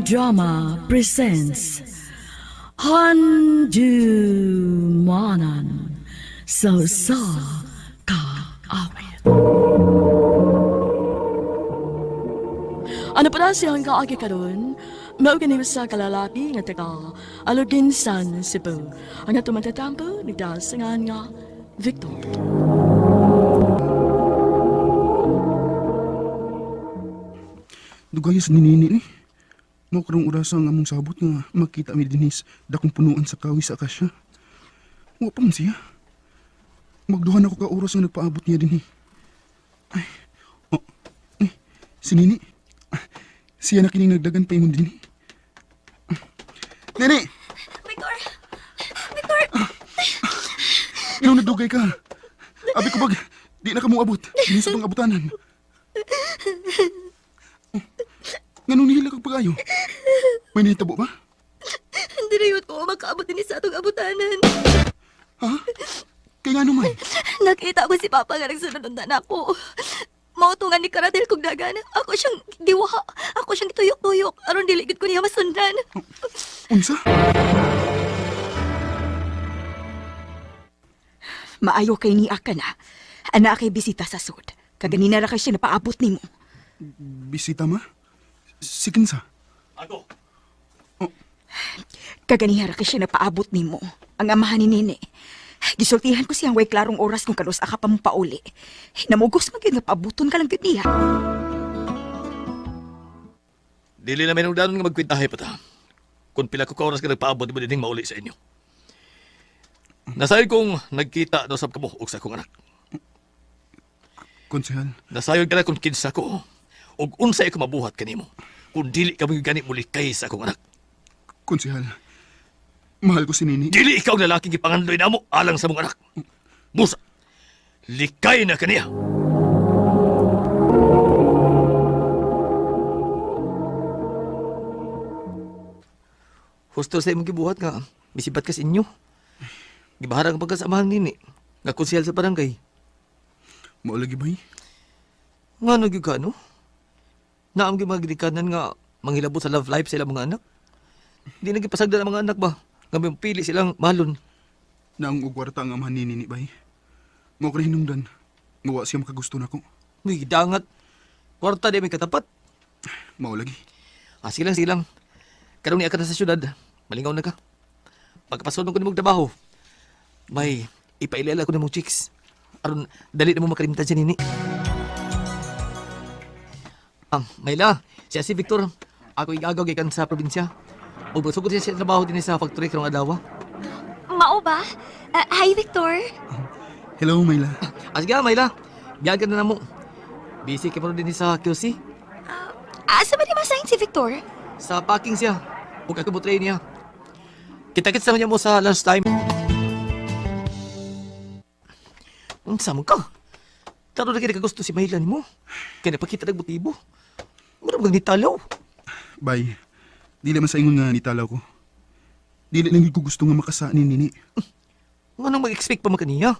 Drama presents Handumanan sa sa Kaawit. Ano pa na siyang kaagi karon? Mao gani sa kalalaki nga taga Aluginsan, Cebu. Ang atong matatampo nagdasangan nga Victor. Dugayas ni Nini ni. Mao karong orasa ang among sabot nga makita mi dinis dakong punuan sa kawi sa akasya. Wa pa man siya. Magduha na ko ka oras nga nagpaabot niya dinhi. Ay, oh, eh, si Nini. Ah, siya na kining nagdagan pa ingon dinhi. Ah, Nini! Victor! Victor! Ikaw nadugay ka. Abi ko bag, di na ka mo abot. Dinhi sa tong abutanan. Oh, nganong nihila kag pag-ayo? May nahitabo ba? Hindi na yun ko makaabot din sa atong abutanan. Ha? Kay nga naman. Nakita ko si Papa nga nagsunod na ako. Mautungan ni Karatel kog dagan. Ako siyang diwa. Ako siyang tuyok-tuyok. Aron dili gid ko niya masundan. Unsa? Maayo kay niya ka na. Ana kay bisita sa sud. Kaganina ra kay siya napaabot nimo. Bisita ma? Si kinsa? Ako. Kaganiha ra kay siya napaabot nimo. Ang amahan ni Nene. Gisultihan ko siyang way klarong oras kung kanus aka pa mo pauli. Namugos man gyud nga paabuton ka lang gyud niya. Dili na may danon nga magkwentahe pa ta. Kung pila ko ka oras ka nagpaabot, di ba dining mauli sa inyo. Nasayod kong nagkita na usab kamo og sa akong anak. Konsehal, Nasayod ka na kung kinsa ko. Og unsay ko mabuhat kanimo. Kung dili ka mo gani mulikay sa akong anak. konsehal. Mahal ko si Nini. Dili ikaw ang lalaking gipangandoy namo alang sa mong anak. Busa, likay na kaniya. Husto sa imong gibuhat nga misibat ka sa inyo. Gibaharang pagka sa amahan nini nga konsehal sa barangay. Mao lagi bay. Nga no gyud ka no? Naam gyud mga ginikanan nga manghilabot sa love life sa ilang mga anak. Di na gipasagdan ang mga anak ba? Nga may pili silang mahalon. Naang og kwarta ang amahan ni Nini bay. Mao ko hinungdan. Nga wa siya makagusto nako. Uy, dangat. Kwarta di may katapat. Mao lagi. Ah, sige lang, sige lang. Karong niya ka na sa syudad. Malingaw na ka. Pagkapasod mo ko nimong trabaho, may ipailala ko na mong chicks. Aron, dali na mo makalimtan si Nini. Ah, Mayla, siya si Victor. Ako igagaw gikan sa probinsya. Ug sugod siya sa trabaho din sa factory karong adlaw. Mao ba? Ah, hi, Victor. Hello, Mayla. Ah, sige, Mayla. Biyag ka na namo. Busy ka pa rin din sa QC. Asa ba ni masign si Victor? Sa packing siya. Ug ako mo train niya. Kita-kits naman niya mo sa lunchtime. Unsa mo ka? Taro na kaya gusto si Mayla nimo. Kaya napakita nag motibo. Mura bang nitalaw? Bay. Dili man sa ingon nga nitalaw ko. Dili lang gyud ko gusto nga makasa ni Nini. Nga nang mag-expect pa man kaniya.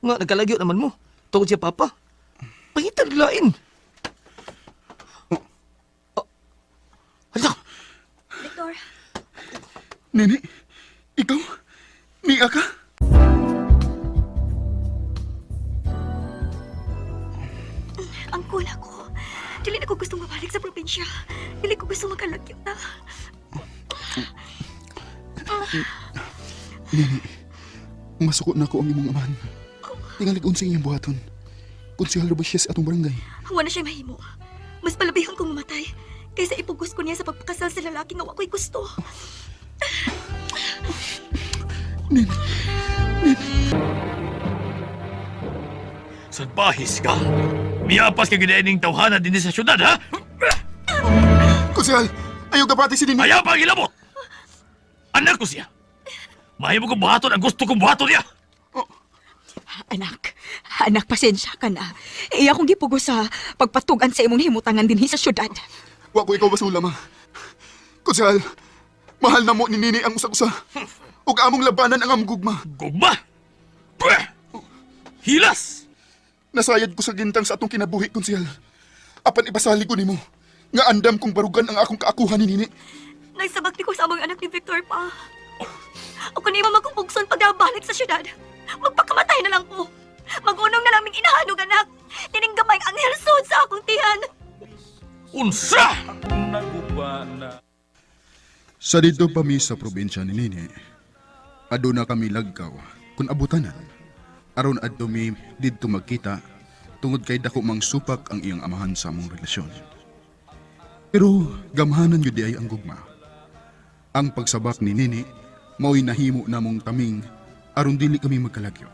Nga nagkalagyo naman mo. Tungod siya papa. Pangitag lain. Oh. Hala! Victor. Nini, ikaw? Niya ka? Ang kula ko. Dili na ko gustong mabalik sa probinsya. Dili ko gusto makalagyo na. Nini, masuko na ko ang imong amahan. Tingalig unsa iyang buhaton. Konsehal ra ba siya sa atong barangay? Wala na siya mahimo. Mas palabihan kong mamatay kaysa ipugos ko niya sa pagpakasal sa lalaki nga wa ko'y gusto. Nini, Salbahis ka! Miyapas ka ginaining tawhana din sa syudad, ha? Konsehal, ayaw ka pati si Nini. Ayaw pang hilabot! Anak ko siya! Mahimo kong buhaton ang gusto kong buhaton niya! Anak, anak pasensya ka na. Iya akong gipugos sa pagpatugan sa imong himutangan dinhi sa syudad. Wa ko ikaw basula, ma. Konsehal, mahal na mo ni Nini ang usag-usa. Ug among labanan ang among gugma. Gugma! Pweh! Hilas! Nasayad ko sa gintang sa atong kinabuhi, konsehal. Apan ipasalig ko nimo. Nga andam kong barugan ang akong kaakuhan ni Nini. Nagsabakti ko sa among anak ni Victor pa. O kung ima magkupugson pagkabalik sa syudad, magpakamatay na lang ko. Magunong na laming inahanog anak. Tining gamay ang helsod sa akong tiyan. Unsa! Sa dito pa mi sa probinsya ni Nini, aduna kami lagkaw kun abutanan. Aron adto mi didto magkita tungod kay dako mang supak ang iyang amahan sa among relasyon. Pero gamhanan gyud ay ang gugma. Ang pagsabak ni Nini mao'y nahimo namong taming aron dili kami magkalagyo.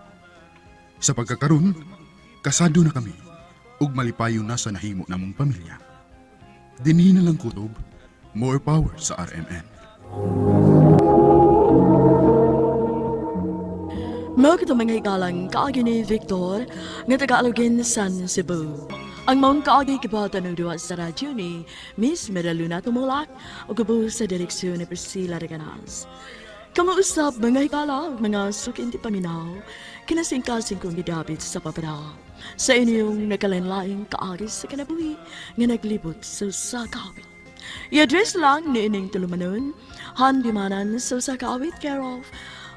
Sa pagkakaron, kasado na kami ug malipayon na sa nahimo namong pamilya. Dinhi na lang kutob, more power sa RMN. Mao kito mga higalang kaagi ni Victor nga taga-Alugin, San Cebu. Ang maong kaagi kipatanuduha sa radyo ni Miss Meraluna Tumulak o gabu sa direksyon ni Priscilla Reganas. Kamausap mga higala ug mga sukinti paminaw, kinasingkasing kong gidapit sa papada. Sa inyong nakalanlaing kaagi sa kinabuhi nga naglibot sa usa ka awit. I-address lang ni ining tulumanon, Handimanan sa usa ka awit, care of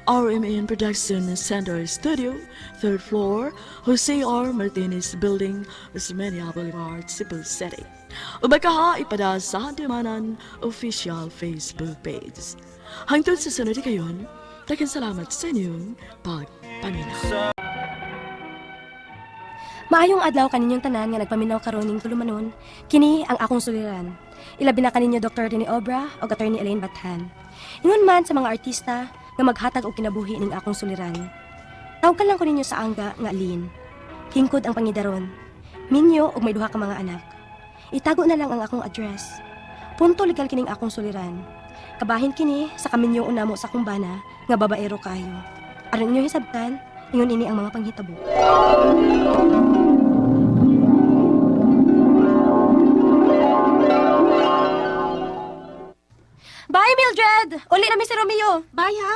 RMN Production Center Studio, third floor, Jose R. Martinez Building, Osmeña Boulevard, Cebu City. Ubakaha ipada sa Handimanan official Facebook page. Hangtod sa sunod kayon, daghang salamat sa inyong pagpaminaw. Maayong adlaw kaninyong tanan nga nagpaminaw karon ning tulumanon, kini ang akong suliran. Ilabi na kaninyo Dr. Rene Obra ug Attorney Elaine Bathan. Ingon man sa mga artista nga maghatag og kinabuhi ning akong suliran. Tawgan lang ko ninyo sa angga nga Lynn. Hingkod ang pangidaron. Minyo og may duha ka mga anak. Itago na lang ang akong address. Punto legal kining akong suliran. Kabahin kini sa kaminyo unamo sa kumbana nga babaero kayo. Aron inyo hisabtan, ingon ini ang mga panghitabo. Bye, Mildred! Uli na mi si Romeo. Bye ha.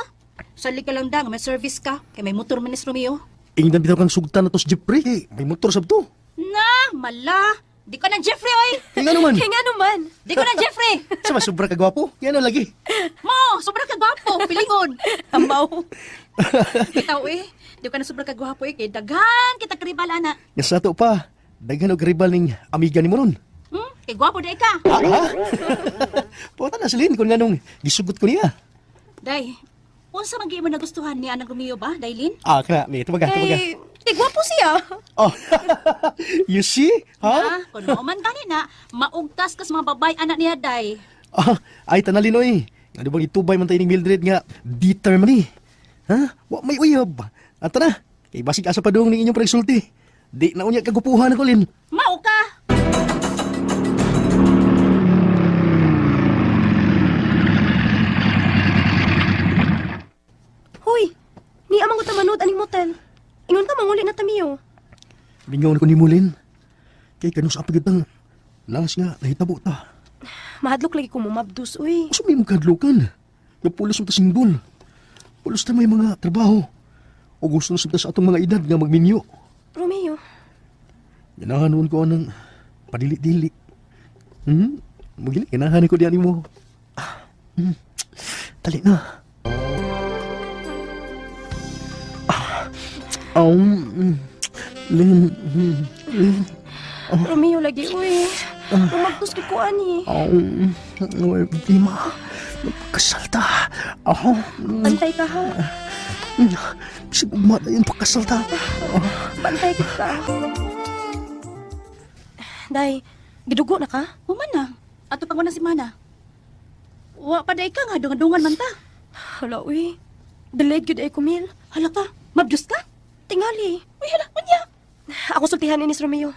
Sali ka lang dang, may service ka. Kay may motor man ni si Romeo. Ingnan bitaw kang sugtan na to si Jeffrey. Eh, may motor sab to. Na, mala. Di ko na Jeffrey oy. Nga naman. Kaya nga naman. Di ko na Jeffrey. Sa mas sobra ka gwapo. Yan ang lagi. Mo, sobra ka gwapo, pilingon. Amaw. Bitaw eh. Di ko na sobra ka gwapo eh kay daghan kita karibal ana. Nga sa ato pa. Daghan og karibal ning amiga ni mo nun. Kay gwapo day ka. Ah, ha? Puta na silin kung nganong gisugot ko niya. Day, unsa man gyud mo nagustuhan ni anang Romeo ba, Dailin? Ah, kana, mi, tumaga, tumaga. Kay, kay gwapo siya. Oh. You see? Ha? Ha? Kung mao man gani na, maugtas kas mga babay anak niya day. Ah, ay tanalin oy. Ano bang itubay man tayo ni Mildred nga determine ni. Ha? Wa may uyab. Ato na. Kay basig asa pa dong ning inyong pagsulti. Di na unya kagupuhan ako lin. Mao ka. Hoy, ni amang ko tamanod aning motel. Ingon ka manguli na tamiyo. Lingaw na ko ni Mulin. Kay kanus ang pagitang. Langas nga, nahitabo ta. Mahadlok lagi ko mumabdus, uy. Gusto may magkadlukan. Napulos mo ta singbol. Pulos ta may mga trabaho. O gusto na sa atong mga edad nga magminyo. Romeo, Ganahan noon ko anang padili-dili. Magili, ganahan ko diyan mo. Ah, Dali na. Ah, Lin, Lin, Romeo lagi, uy. Mumabdus kay ko ani. may problema. Magpakasal ta. Oh, Bantay ka ha. bisag ugma na yun, pagkasal ta. Bantay ka. Day, gidugo na ka? Human na. Ato pang na si Mana. Wa pa day ka nga dungan-dungan man ta. Hala, uy. Delayed gyud ay kumil. Hala ka, mabdus ka? Tingali. Uy, hala, unya. Ako sultihan ni Romeo.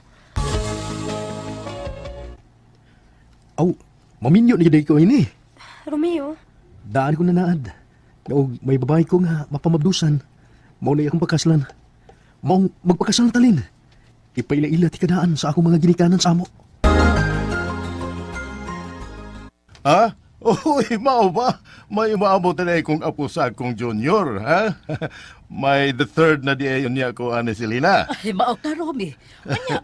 Aw, maminyo na gyud ko ini. Romeo, Daan ko na naad. Og may babae ko nga mapamabdusan. Mao na akong pagkaslan. Mao magpakasal na talin. Ipaila-ila ti kadaan sa akong mga ginikanan sa amo. Ha? Uy, mao ba? May umaabot na kong apo sa akong junior, ha? May the third na di ayon niya ko, ani Selena. Ay, mao ka, Romy. Anya,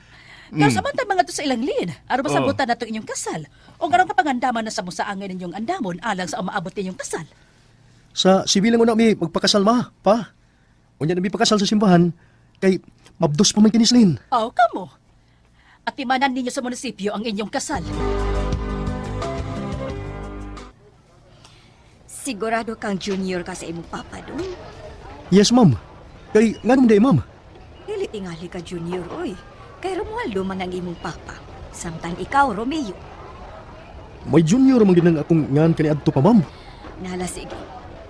Pero sa man tayo mga to sa ilang lin, aron Oh. masabutan nato inyong kasal. O aron kapangandaman na sa musaangay ninyong andamon alang sa umaabot ninyong kasal. Sa sibil lang una mi magpakasal ma, pa. Unya na mi pakasal sa simbahan kay mabdos pa man kinislin. Aw, kamo. At timanan ninyo sa munisipyo ang inyong kasal. Sigurado kang junior ka sa imong papa dong. Yes, ma'am. Kay nganong day, ma'am? Dili tingali ka junior, oy. Kay Romualdo man ang imong papa. Samtang ikaw, Romeo. May junior man gid nang akong ngan kaniadto pa, ma'am. Nala sige.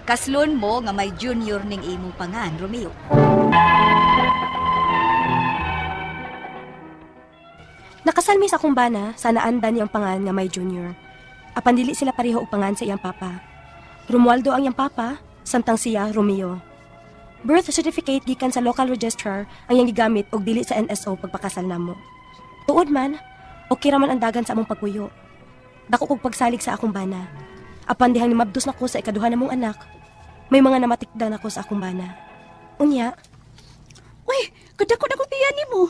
Kaslon mo nga may junior ning imong pangan, Romeo. Nakasal mi sa akong bana sa naandan niyang pangan nga may junior. Apan dili sila pareho og pangan sa iyang papa. Romualdo ang iyang papa, samtang siya Romeo. Birth certificate gikan sa local registrar ang iyang gigamit og dili sa NSO pagpakasal namo. Tuod man, okay ra man ang dagan sa among pagpuyo. Dako kog pagsalig sa akong bana. Apan dihang nimabdos nako sa ikaduha namong anak, may mga namatikdan ako sa akong bana. Unya, Uy, kadako na ko tiyan nimo.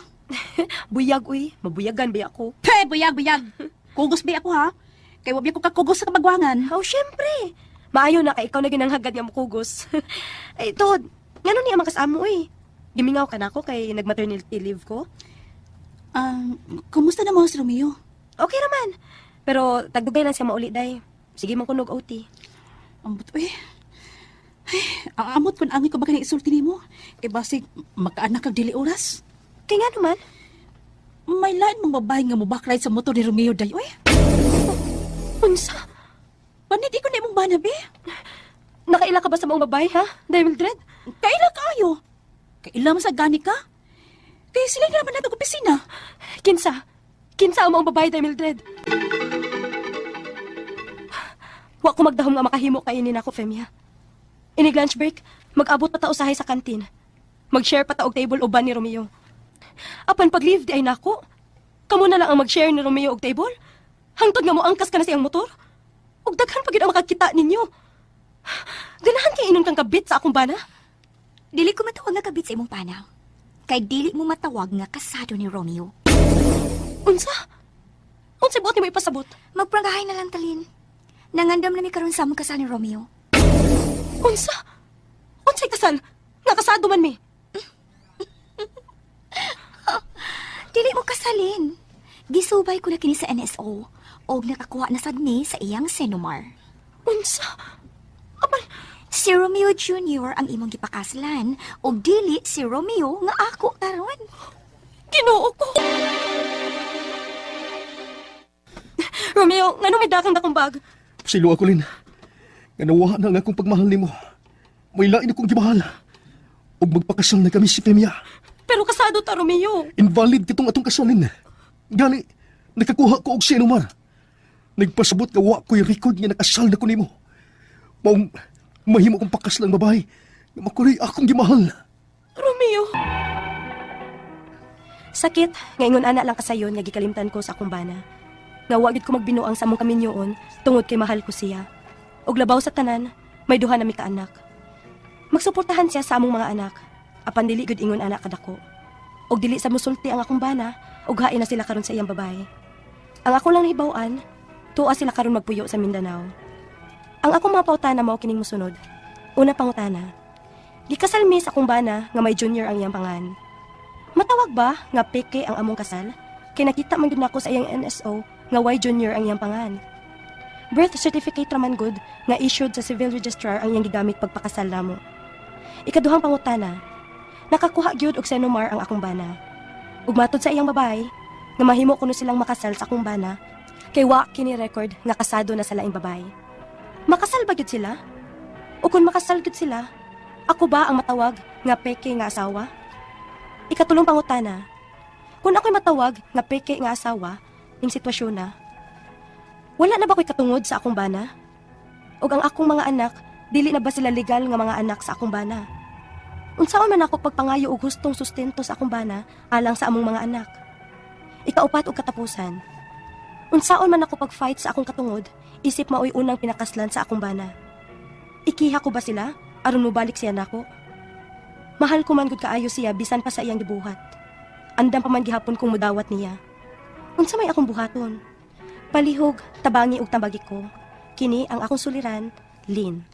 buyag uy, mabuyagan ba ako? Pe, buyag, buyag. Kugos ba ako ha? Kay wa biya ko kakugos sa kabagwangan. Oh, syempre. Maayo na kay ikaw na ginanghagad nga mukugos. Ay, Tod, ngano niya makasamo eh. Gimingaw ka na ako kay nag-maternity leave ko. Ah, kumusta na mo si Romeo? Okay raman. Pero tagdugay lang siya mauli, day. Sige man kunog OT. Ambot, uy. Ay, ang amot kun angay ko ba kani isulti nimo? Kay basig magkaanak kag dili oras. Kay nga naman, May lain mong babae nga mobaklay sa motor ni Romeo day, uy. unsa? Panid ko na imong bana, be. Nakaila ka ba sa maong babae, ha? Day Mildred? Kaila kaayo. Kaila man sa gani ka. Kay sila na naman nato opisina. Kinsa? Kinsa ang maong babae, Day Mildred? Wa ko magdahom nga makahimo kainin ako, Femia. Inig lunch break, mag-abot pa ta usahay sa kantin. Mag-share pa ta og table uban ni Romeo. Apan pag-leave di ay nako. Kamo na lang ang mag-share ni Romeo og table. Hangtod nga mo angkas ka na siyang motor. Ug daghan pa gid ang makakita ninyo. Ganahan kay inon kang kabit sa akong bana. Dili ko matawag nga kabit sa imong panaw. Kay dili mo matawag nga kasado ni Romeo. Unsa? Unsa buot nimo ipasabot? Magpranggahay na lang talin. Nangandam na mi karon sa among kasal ni Romeo. Unsa? Unsay kasal? Nga kasado man mi. Dili mo kasalin. Gisubay ko na kini sa NSO og nakakuha na sad ni sa iyang Senomar. Unsa? Apan, Si Romeo Jr. ang imong gipakaslan og dili si Romeo nga ako karon. Ginoo ko. Romeo, ngano may dakang dakong bag? Silo ako lin. Nga nawa na ang akong pagmahal nimo. May lain akong gimahal. Ug magpakasal na kami si Femia. Pero kasado ta, Romeo. Invalid kitong atong kasalin. Gani, nakakuha ko og sinumar. Nagpasabot nga wa ko'y record nga nakasal na ko nimo. Maong mahimo kong pakaslang babae. Nga makuray akong gimahal. Romeo. Sakit, nga ingon ana lang kasayon nga gikalimtan ko sa akong bana. Nga wa gid ko magbinuang sa among kaminyoon tungod kay mahal ko siya. Ug labaw sa tanan, may duha na mi ka anak. Magsuportahan siya sa among mga anak. Apan dili gud ingon ana kadako. Ug dili sa musulti ang akong bana, ug hain na sila karon sa iyang babae. Ang ako lang nahibaw-an, tuwa sila karon magpuyo sa Mindanao. Ang akong mga pautana mao kining mosunod. Una pangutana, gikasal mi sa akong bana nga may junior ang iyang pangan. Matawag ba nga peke ang among kasal? Kay nakita man gyud nako sa iyang NSO nga Y junior ang iyang pangan. Birth certificate raman good nga issued sa civil registrar ang iyang gigamit pagpakasal namo. Ikaduhang pangutana, nakakuha gyud og Senomar ang akong bana. Ug matod sa iyang babae, nga mahimo kuno silang makasal sa akong bana, kay wa kini record nga kasado na sa laing babae. Makasal ba gyud sila? O kung makasal gyud sila, ako ba ang matawag nga peke nga asawa? Ikatulong pangutana, kung ako'y matawag nga peke nga asawa, ning sitwasyon na, wala na ba ko'y katungod sa akong bana? Og ang akong mga anak, dili na ba sila legal nga mga anak sa akong bana? Unsaon man ako pagpangayo og hustong sustento sa akong bana alang sa among mga anak? Ikaupat og katapusan. Unsaon man ako pag-fight sa akong katungod, isip maoy unang pinakaslan sa akong bana. Ikiha ko ba sila aron mobalik siya nako? Mahal ko man gud kaayo siya bisan pa sa iyang gibuhat. Andam pa man gihapon kong mudawat niya. Unsa may akong buhaton? Palihog, tabangi ug tambagi ko. Kini ang akong suliran, Lynn.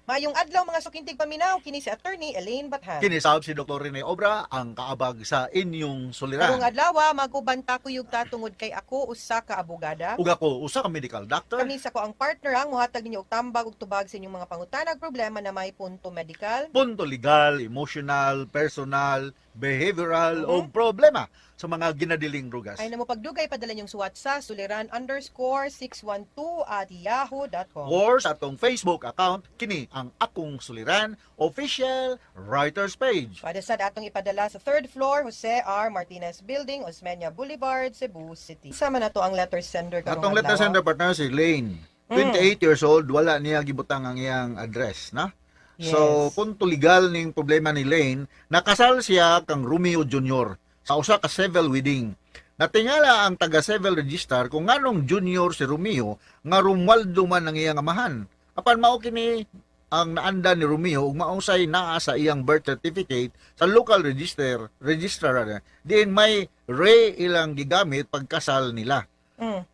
Maayong adlaw mga sukintig paminaw, kini si Attorney Elaine Bathan. Kinisab si Dr. Rene Obra ang kaabag sa inyong suliran. Karong adlaw mag-uban ta kuyog ta tungod kay ako usa ka abogada. Ug ako usa ka medical doctor. Kami sa ko ang partner ang mohatag ninyo og tambag ug tubag sa inyong mga pangutanag problema na may punto medical. Punto legal, emotional, personal, behavioral o problema sa mga ginadiling drugas. Ay namo pagdugay padala niyong suwat sa suliran_612@yahoo.com. Or sa atong Facebook account, kini ang Akong Suliran Official Writers Page. Pwede sad atong ipadala sa third floor, Jose R. Martinez Building, Osmeña Boulevard, Cebu City. Sama na to ang letter sender karong Atong letter adlaw. sender partner si Lane. 28 years old, wala niya gibutang ang iyang address, na? So, punto legal ning problema ni Lane, nakasal siya kang Romeo Jr. sa usa ka civil wedding. Natingala ang taga civil register kung nganong junior si Romeo nga Romualdo man ang iyang amahan. Apan mao kini ang naanda ni Romeo ug mausay naa sa iyang birth certificate sa local register registrar diin may re ilang gigamit pagkasal nila.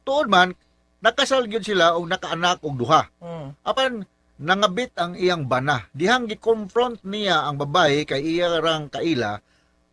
Tuod man nakasal gyud sila og nakaanak og duha. Apan nangabit ang iyang bana. Dihang gi-confront niya ang babae kay iya rang kaila,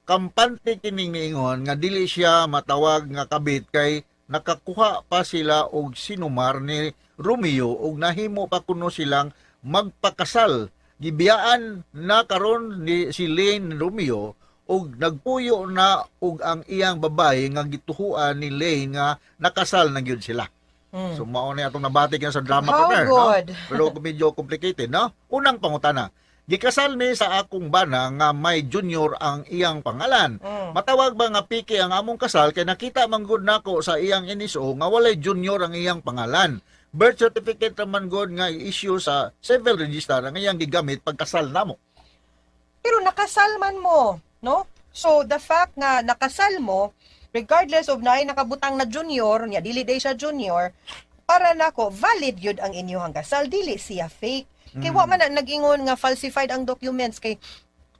kampante kining niingon nga dili siya matawag nga kabit kay nakakuha pa sila og sinumar ni Romeo og nahimo pa kuno silang magpakasal. Gibiyaan na karon ni si Lane Romeo og nagpuyo na og ang iyang babae nga gituhuan ni Lane nga nakasal na gyud sila. So mao na atong nabati kaya sa drama How partner, good. no? Pero medyo complicated, no? Unang pangutana. Gikasal mi sa akong bana nga may junior ang iyang pangalan. Matawag ba nga piki ang among kasal kay nakita man gud nako sa iyang NSO nga walay junior ang iyang pangalan. Birth certificate raman gud nga i-issue sa civil register ang iyang gigamit pagkasal namo. Pero nakasal man mo, no? So the fact nga nakasal mo, regardless of naay nakabutang na junior, nya dili day siya junior, para nako valid yun ang inyong kasal, dili siya fake. Kay wa man na nag-ingon nga falsified ang documents kay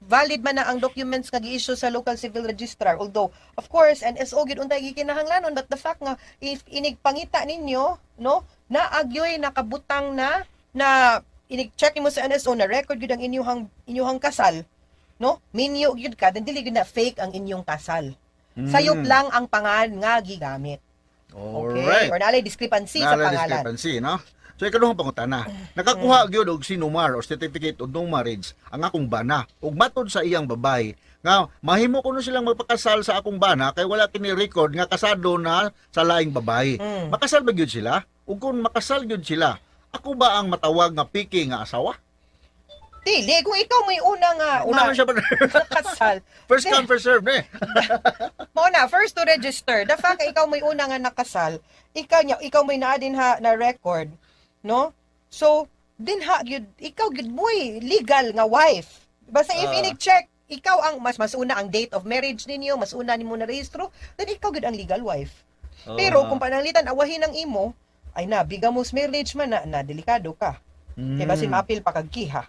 valid man na ang documents nga gi-issue sa local civil registrar. Although, of course, NSO gyud untay gikinahanglanon, but the fact nga if inig pangita ninyo, no, naagyoy nakabutang na na inig-check nimo sa NSO na record gyud ang inyuhang kasal, no? Minyo gyud ka, then dili gyud na fake ang inyong kasal. Sayop lang ang pangan nga gigamit. Okay? Alright. Or naalay discrepancy sa Naalay pangalan. discrepancy, no? So ikaduhang pangutana, nakakuha gyud og sinumar o certificate of no marriage ang akong bana ug matod sa iyang babay nga mahimo kuno silang magpakasal sa akong bana kay wala kini record nga kasado na sa laing babae. Makasal ba gyud sila? Ug kung makasal gyud sila, ako ba ang matawag nga piki nga asawa? Dili, kung ikaw may una nga Una man siya pa. nakasal. First come, first serve eh. Mao na, first to register. The fact nga ikaw may una nga nakasal, ikaw nya, ikaw may naa din ha na record, no? So, din ha gyud ikaw gyud mo'y legal nga wife. Basta if inig-check, ikaw ang mas mas una ang date of marriage ninyo, mas una nimo na rehistro, then ikaw gyud ang legal wife. Pero kung pananglitan awahin ang imo, ay na bigamos marriage man na, na delikado ka. Kay basin maapil pa kag kiha.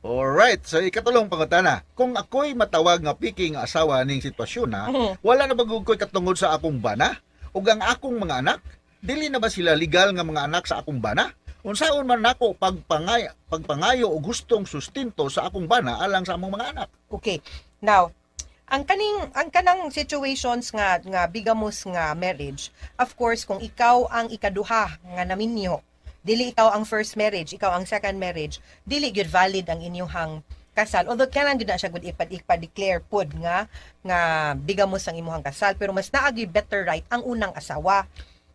Alright, so ikatulong pangutana. Kung ako'y matawag nga piki nga asawa ning sitwasyon na, wala na bagong ko'y katungod sa akong bana? Ug ang akong mga anak, dili na ba sila legal nga mga anak sa akong bana? Unsaon man nako pagpangayo og gustong sustento sa akong bana alang sa among mga anak? Okay. Now, ang kanang situations nga nga bigamos nga marriage, of course kung ikaw ang ikaduha nga naminyo, dili ikaw ang first marriage, ikaw ang second marriage, dili gyud valid ang inyong kasal. Although kailangan gyud na siya gud ipa-declare pud nga nga bigamos ang imuhang kasal, pero mas naa gyud better right ang unang asawa.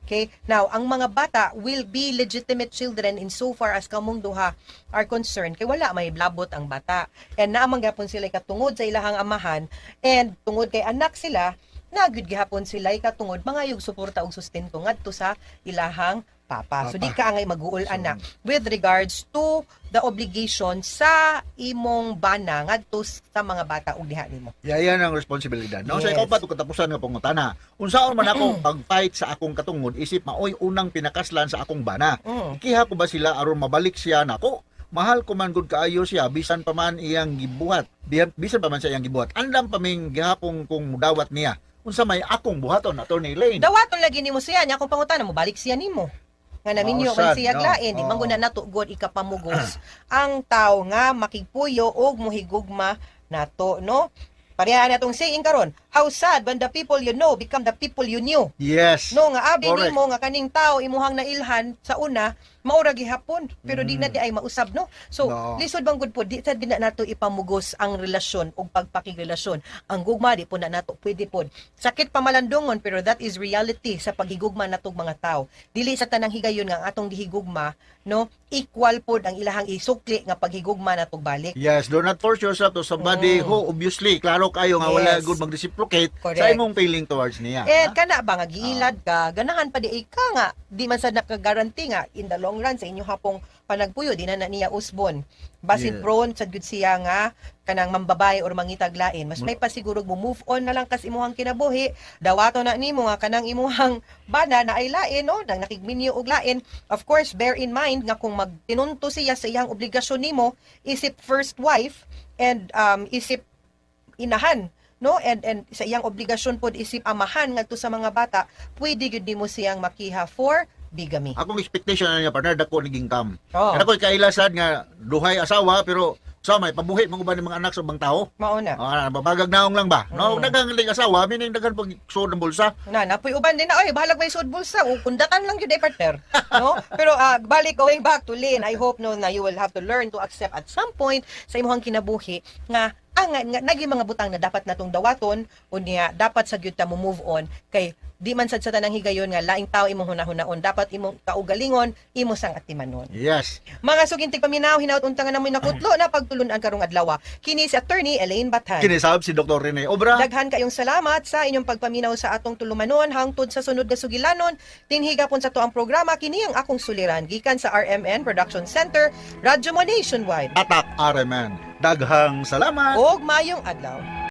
Okay? Now, ang mga bata will be legitimate children in so far as kamong duha are concerned kay wala may labot ang bata. And naamang gapon sila katungod sa ilahang amahan and tungod kay anak sila, na gyud gihapon sila katungod mangayog suporta og sustento ngadto sa ilahang papa. So di ka angay maguol ana with regards to the obligation sa imong bana ngadto sa mga bata og diha nimo. Yayan ang responsibilidad. No? So Yes. ikaw pa katapusan nga pangutana. Unsaon man ako pag-fight sa akong katungod isip maoy unang pinakaslan sa akong bana. Ikiha ko ba sila aron mabalik siya nako? Mahal ko man gud kaayo siya bisan pa man iyang gibuhat. Bisan pa man siya iyang gibuhat. Andam pa ming gihapon kung mudawat niya. Unsa may akong buhaton, Attorney Lane? Dawaton lagi nimo siya nya akong pangutana mo balik siya nimo. Nga naminyo Mao man sad, siya no? lain, di man Oo. gud na nato god ikapamugos ang tawo nga makigpuyo og mohigugma nato, no? Pareha na tong saying karon, how sad when the people you know become the people you knew. Yes. No nga abi Correct. nimo nga kaning tao imuhang nailhan sa una maura gihapon pero di na di ay mausab, no. So No. lisod bang gud po di sad gid na nato ipamugos ang relasyon ug pagpakigrelasyon. Ang gugma di po na nato pwede pod. Sakit pamalandungon pero that is reality sa paghigugma natog mga tao. Dili sa tanang higayon nga ang atong gihigugma, no, equal pod ang ilahang isukli nga paghigugma natog balik. Yes, do not force yourself to somebody who obviously klaro kayo nga wala good mag-reciprocate Correct. sa imong feeling towards niya. Eh, Ha? kana ba nga giilad ka, ganahan pa di ay ka nga, di man sad nakagaranti nga in the long run sa inyo hapong panagpuyo, di na na niya usbon. Basin prone sad gud siya nga kanang mambabae or mangitag lain. Mas may pasiguro mo move on na lang kas imuhang kinabuhi, dawato na nimo nga kanang imuhang bana na ay lain, no, nang nakigminyo og lain. Of course, bear in mind nga kung magtinunto siya sa iyang obligasyon nimo isip first wife and isip inahan, no, and sa iyang obligasyon pod isip amahan ngadto sa mga bata, pwede gyud nimo siyang makiha for bigamy. Akong expectation na niya, partner, dako ni gingkam. Oh. Kaya ako'y kailasan nga duhay asawa pero sa may pabuhi mga uban ng mga anak sa ubang tao. Mao na. Ah, babagag naong lang ba? No, daghang ling asawa, meaning daghan pag suod ng bulsa. Na napoy uban din na oy, bahalag may suod bulsa o kundatan lang gyud ay partner, no? Pero balik, going back to Lynn, I hope, no, na you will have to learn to accept at some point sa imong kinabuhi nga ang nga, naging mga butang na dapat natong dawaton unya dapat sa gyud ta mo move on kay di man sad sa tanang higayon nga laing tao imong hunahunaon, dapat imong kaugalingon imo sang atimanon. Yes. Mga sugintig paminaw, hinaut unta nga namoy nakutlo na pagtulunan karong adlaw. Kini si Attorney Elaine Bathan. Kinisab si Dr. Rene Obra. Daghan kayong salamat sa inyong pagpaminaw sa atong tulumanon hangtod sa sunod nga sugilanon. Dinhi gapon sa tuang programa kini ang akong suliran gikan sa RMN Production Center, Radyo Mo Nationwide. Atak RMN. Daghang salamat. Og maayong adlaw.